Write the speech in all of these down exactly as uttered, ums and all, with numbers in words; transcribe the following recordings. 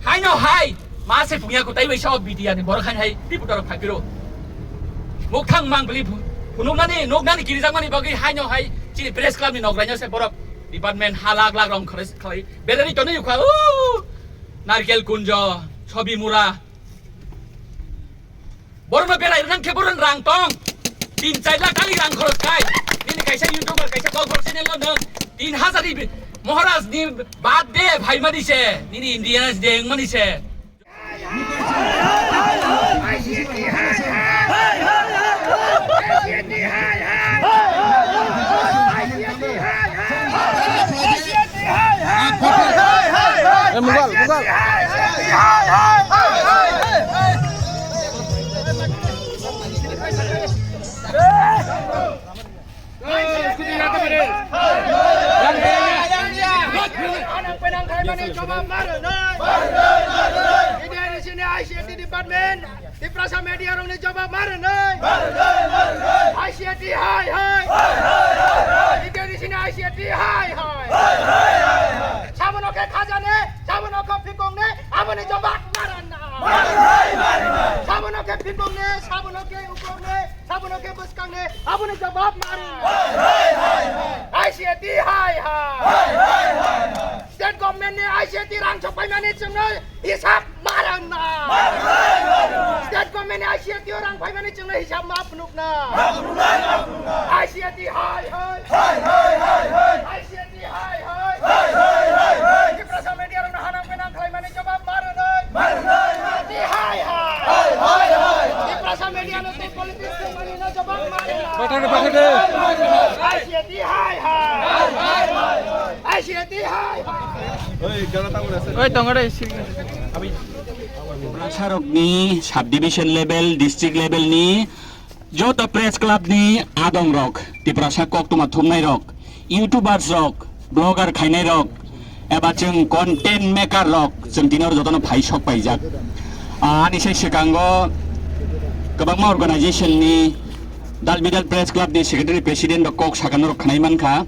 Haino hai, ma se phungya kutai bai sa B T R ni borok hain hai reporter phai phiro. Mukthang mang bili phu-, phunuknani, nuknani kirijakmani bagwi haino hai chini press club ni nokraino se borok department ha lakh lakh rong kharwi khlai berani tonwi ukha, o, Narkel Kunjo, Sobi Mura. Borokno berai rwnang khe borokni rang tong. Tin char lakh tali rang khoros khai. Nini kaisa YouTuber, kaisa golf channel no nwng tin hazar ni Maharaj ni birthday phaimani se. Nini Independence Day wngmani se. Eh, Mughal, Mughal. Department, Tiprasa media rokni jawab ma rwnai. I C A T hai hai. I C A T ni sini I C A T hai hai. Sabono khe khajane, sabono khe phikong ne, aboni jawab ma rwnai. Sabono khe phikong ne, sabono khe ukong ne, sabono khe bwskang ne, aboni jawab ma rwnai. I C A T hai hai. State government ni I C A T rang sok paimani chwngno hisab ma rwngna. State government ni I C A T o rang paimani chwngno hisab ma phunukna. I C A T hai hai. I C A T hai hai. Tiprasa media rokno hanang penang khlaimani jawab ma rwnai. I C A T hai hai. Tiprasa media no tei politics tongmani no jawab ma rwnai. Bathakde, bathakde. I C A T hai hai. I C A T hai hai. Oi, tongo de, sir. Tiprasarokni sub division level, district level ni joto press club ni adongrok, Tiprasa koktwma thumnairok, YouTubers rok, blogger khainairok, eba chwng content maker rok, chwng tini oro jotono phai sok paijak. Ah, ani sai swkango kwbangma organization ni Dal Bidal Press Club ni secretary president rok kok sakano rok khwnai mankha.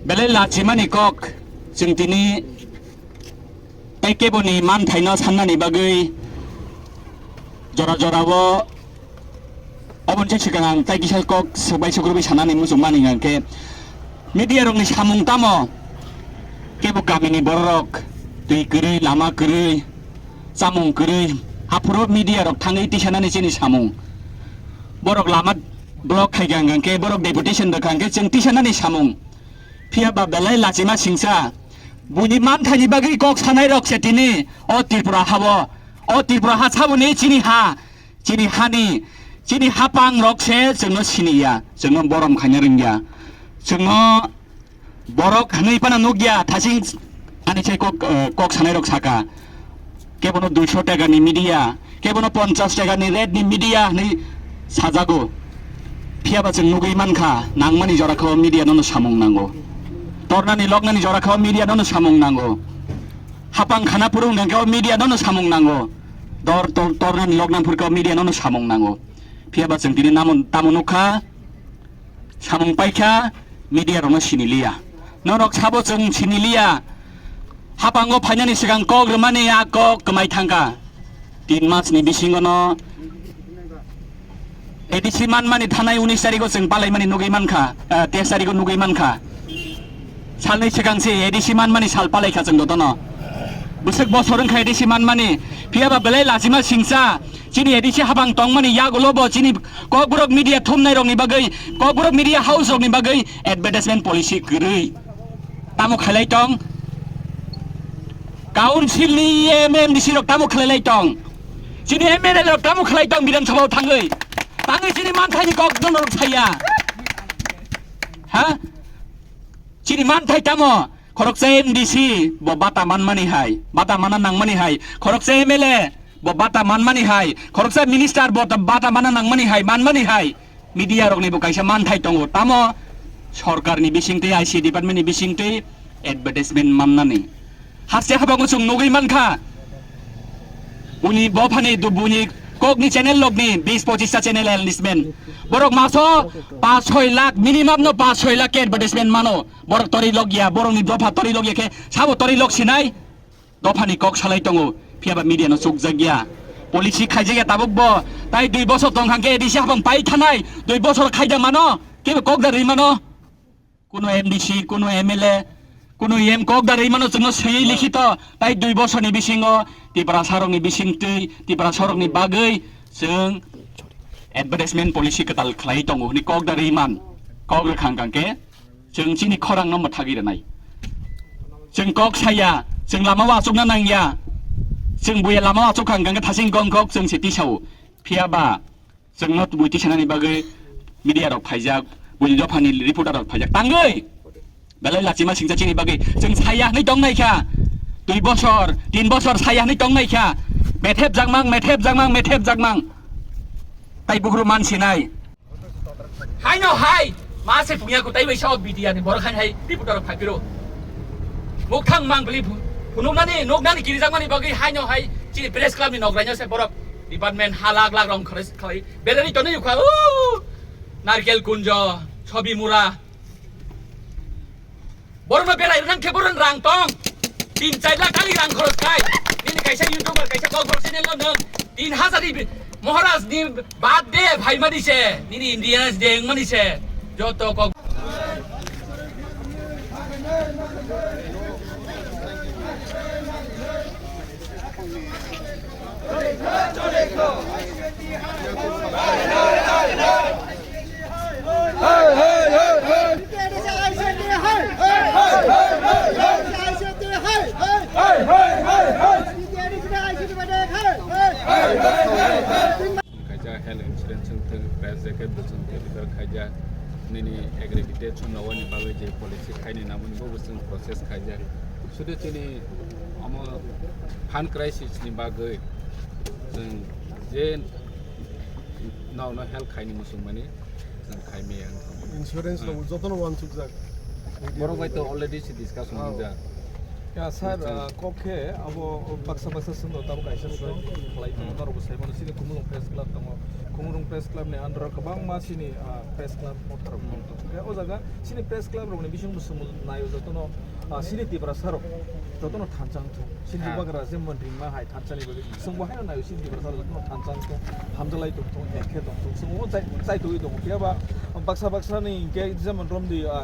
Belai lachimani kok, chwng tini tei keboni manthaino sannani bagwi jora jorao oboni swkang ang tei kisa kok swbai sukrubwi sanani muchungmani hwnkhe media rokni samung tamo kebo kamini bororok twi kwrwi, lama kwrwi, chamung kwrwi, aphuru media rok thangwi tisanani chini samung. Borok lama block khaikha hwnkhe, borok deputation rwkha hwnkhe chwng tisanani samung. Phiya ba belai lachima singsa. Buini manthaini bagwi kok sanai rok se tini o Tripura hao. O Tripura ha saboni chini ha. Chini hani, chini hapang rok se chwngno siniya. Chwngno borom khaina rwngya. Chwngno borok hwnwi phano nukya. Thasing ani se kok, eh, kok sanai rok saka. Kebono duiso taka ni media, kebono ponchas taka ni rate ni media hinwi sajago. Phiya ba chwng nugwi mankha, nangmani jora khe o media nono samung nango. Tornani loknani jora khe o media nono samung nango. Hapang khana phuru hwnkhe o media nono samung nango. Dor tor-, tornani loknani phuru khe o media nono samung nango. Phiya ba chwng tini namo-, tamo nukha, samung paikha, media rokno siniliya. Norok sabo chwng siniliya. Hapango phainani swkang kok rwmani a kok kwmai thangkha. Tin mas ni bisingo no A D C manmani thanai unis tarigo chwng palaimani nugwi mankha, eh, teis tarigo nugwi mankha. Salni swkang se A D C manmani sal palaikha chwng jotono. Bwswk bosor wngkha A D C manmani. Phiya ba belai lachima singsa. Chini A D C habang tongmani yagulo bo chini Kokborok media thumnai rokni bagwi, Kokborok media house rokni bagwi advertisement policy kwrwi. Tamo khailai tong? Council ni M M D C rok tamo khailai tong? Chini M L A rok tamo khailai tong Bidhan Sabha o thangwi? Tangwi chini manthaini kok norok saya. Ha? Chini manthai tamo? Khoroksa M D C bo bata manmani hai, bata mana nangmani hai, khoroksa M L A bo bata manmani hai, khoroksa minister bo ta-, bata mana nangmani hai, manmani hai. Media rokni bo kaisa manthai tongo, tamo sorkarni bisingtwi, I C department ni bisingtwi advertisement mannani. Haste habango chwng nugwi mankha. Buni bophani du-, buni kokni channel lokni bis pochista channel enlismen. Borok maso paanch soi lakh, minimum no paanch soi lakh ke advertisement mano. Borok tori lok ya, borokni dopha tori lok ya khe sabo tori lok sinai. Dophani kok salai tongo, phiya ba media no chukjak ya. Policy khaijak ya tabuk bo, tai dui bosor tong kha khe A D C hapang pai thanai, dui bosor khaida mano, kebo kok da rwi mano. Kuno M D C, kuno M L A, kuno M kok da rwi mano chwngno swiwi likhito, tai dui bosorni bisingo Tiprasarokni bisingtwi, Tiprasarokni bagwi chwng advertisement policy kwtal khlai tongo hwnwi kok da rwi man, kok rwkhang kang khe chwng chini khorangno mwthagwi rwnai. Chwng kok saya, chwng lama o achukna nangya, chwng buya lama o achuk kang kang khe thasing gong kok chwng se tisao. Phiya ba, chwngno tubui tisanani bagwi media rok phaijak, buini dophani reporter rok phaijak. Tangwi belai lachima singcha chini bagwi chwng saya hwnwi tong nai kha. Dui bosor, tin bosor saya hwnwi tong nai kha. Methep jakmang, methep jakmang, methep jakmang. Tai bukhru man sinai. Haino hai, ma se pungya kutai bai sao B D R ni borok hain hai reporter rok phaipiro. Mukthang mang beli phu-, phunuknani, nuknani kirijakmani bagwi haino hai chini press club ni nokraino se borok department ha lak lak rong kharwi khlai. Berani tonwi ukha, o, Narkel Kunjo, Sobi Mura. Borokno berai rwna khe borokni rang tong. Tin char lakh ani rang khoros khai. Nini kaisa YouTuber, kaisa kok borok channel no nwng tin hazar ni bi-, Maharaj ni birthday phaimani se. Nini Independence Day wngmani se. Joto kok. Kaisa health insurance wng thung, price jacket bo chwng deliver khaijak, nini agri details chwng nokni bagwi je policy khaini namoni bo chwng process khaijak. Sudu chini omo fund crisis ni bagwi chwng je nokno help khaini muchung mani chwng khai maya wng thangmani. Insurance rok jotono uansukjak. Borok bai to already se discussion wngjak. Ya, sir, ah, kok khe abo baksa baksa swngo tamo kaisa swngo khlai tongo, norokbo sai mano, chini Khumulwng Press Club tongo. Khumulwng Press Club ni under o kwbangma chini, ah, press club motharok tong tongo. Khe o jaga chini press club rokni bisingbo chwng naio jotono, ah, chini Tiprasa rok jotono thansa wngthung. Chini bubagra jemon ringma hai thansa ni bagwi. Chwng bo haino naio chini Tiprasa rok jotono thansa wngthung. Hamjalai tongthung, ekhe tongthung. Chwng bo chai, chai tongwi tongo. Phiya ba baksa baksa ni hinkhe jemon romdi, ah,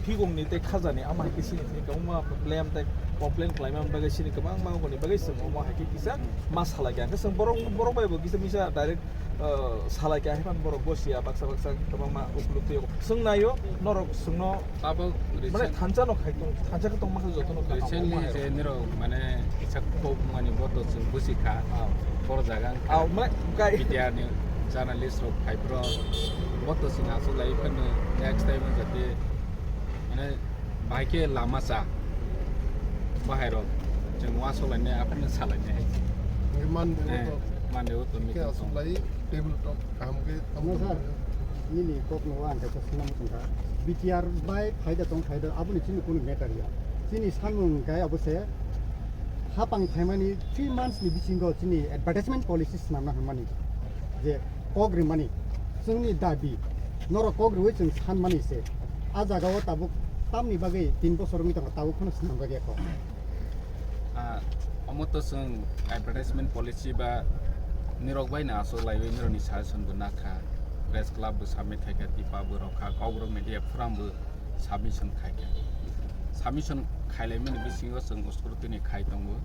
phigong ni tei khaja ni ama hai khe chini thani kwbangma blame tei complain khlaima bagwi chini kwbangma ongoni bagwi chwng omo hai khe kisa ma salai kha. Hwnkhe chwng borok, borok bai bo kisa misa direct, ah, salai kha, hai phano borok bo siya baksa baksa kwbangma ukluk twi chwng naio norok chwngno tabuk mane recent thansa no khai tong, thansa khe tongma khe jotono khai recently omo hai je rok. Nirok mane kisa kok mani bo to chwng busi kha. Ah. Boro jaga wngkha. Ah, mane kai B T R ni journalist rok phai phro bo to chwng achuk lai phano next time jate mane bahai khe lama cha bahai rok chwng uansuk lainai aphano sa lainai hai. Hwnkhe Monday o eh, to Monday o to khe meeting achuk tong lai table talk kaham khe tamo. No, sir. Nini kok no ang kaisa swnam tongkha. B T R bai phaida tong phaida aboni chini kunu matter ya. Chini samung hwnkhe abo se hapang phaimani three months ni bisingo chini advertisement policy swnamna hwnmani je kok rimani chwngni dabi norok kok riwi chwng sanmani se. A jagao tabuk tamni bagwi tin bosor wngwi tongo, tabuk phano swnamjak ya kok. Ah, omo to chwng advertisement policy ba nirok bai no achuk laiwi nirokni suggestion bo nakha, press club bo submit khaikha, tipa bo rokha, Kokborok media forum bo submission khaikha. Submission khailaimani bisingo chwng scrutiny khai tongo,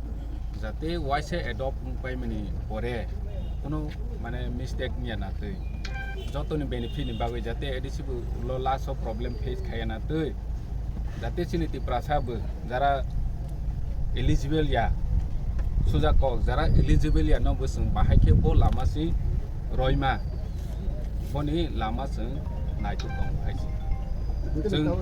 jate waisa adopt wngpaimani pore kunu mane mistake wngya natwi, jotoni benefit ni bagwi jate A D C bo ulo last o problem face khaiya natwi. Jate chini Tiprasa bo jara eligible ya, suja kok jara eligible ya no bo chwng bahai khe bo lama si roima, boni lama chwng naituk tong hai se. Chwng